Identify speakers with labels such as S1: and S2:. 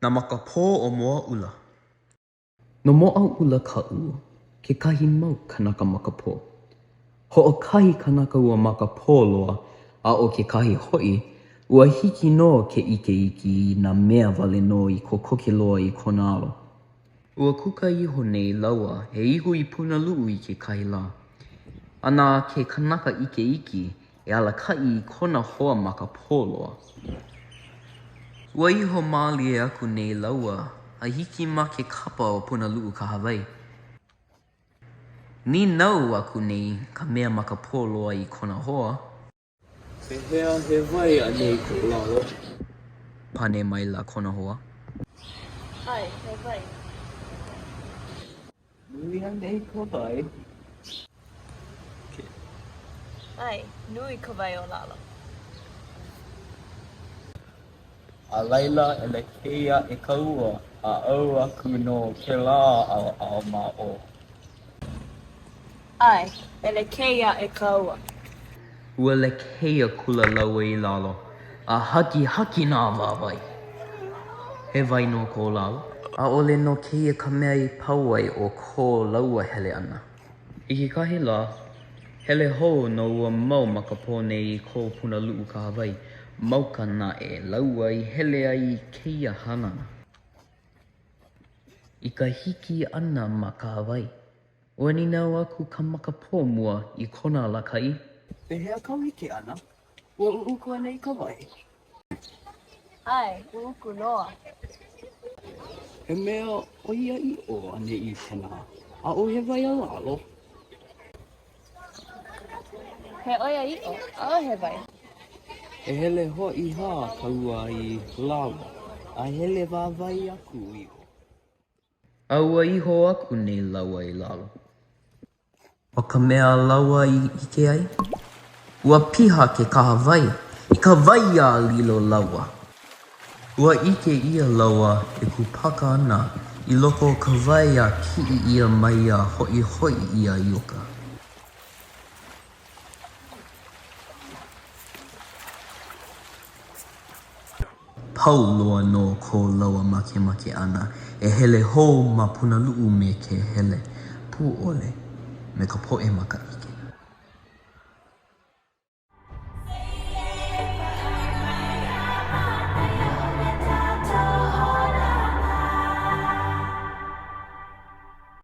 S1: Nā Makapō o Moaʻula. No Moaʻula Kaʻū kekahi mau kanaka makapō. Hoʻokahi kanaka ua makapō loa, a ʻo kekahi hoʻi, ua hiki nō ke ʻike iki i nā mea wale nō i kokoke loa i kona alo. Ua kuka iho nei lāua e iho i Punaluʻu i kekahi lā, a na ke kanaka ʻike iki e alakaʻi i kona hoa makapō loa. Ua iho mālie aku nei lāua a hiki ma ke kapa o Punaluʻu kahawai. Nīnau aku nei ka mea makapō loa i kona hoa.
S2: Pehea, he wai anei ko lalo?
S1: Pane maila kona hoa.
S3: ʻAe, he wai.
S2: Nui anei ka wai?
S3: ʻAe, nui ka wai o lalo.
S2: A laila, e lekei aʻe ka ua, a ʻau aku no kēlā ʻaoʻao ma ʻō.
S3: ʻAe, e lekei aʻe ka ua.
S1: Ua lekei akula lāua i lalo, a hakihaki nā wāwae. He wai nō ko lalo. ʻAʻole nō kēia ka mea i pau ai o ko lāua hele ʻana. I kekahi lā, hele hou nō ua mau makapō nei i ko Punaluʻu kahawai, mauka naʻe lāua i hele ai i kēia hanana. I ka hiki ʻana ma kahawai, ua nīnau aku ka makapō mua i kona alakaʻi.
S2: Pehea kāu ʻike ʻana? Ua ʻuʻuku anei ka wai?
S3: ʻAe, ʻuʻuku loa.
S2: He mea ʻoiaʻiʻo aneʻi kēnā, ʻaʻohe wai a lalo?
S3: He ʻoiaʻiʻo, ʻaʻohe wai.
S2: E hele hoʻi hā kāua i lalo a hele wāwae aku iho.
S1: A ua iho aku nei lāua i lalo. ʻO ka mea a lāua i ʻike ai, ua piha ke kahawai i ka wai a lilo lāua. Ua ʻike ʻia lāua e kūpaka ana i loko o ka wai a kiʻi ʻia mai a hoʻihoʻi ʻia i uka. Pau loa nō ko lāua makemake ʻana e hele hou ma Punaluʻu me ke hele pū ʻole me ka poʻe maka ʻike.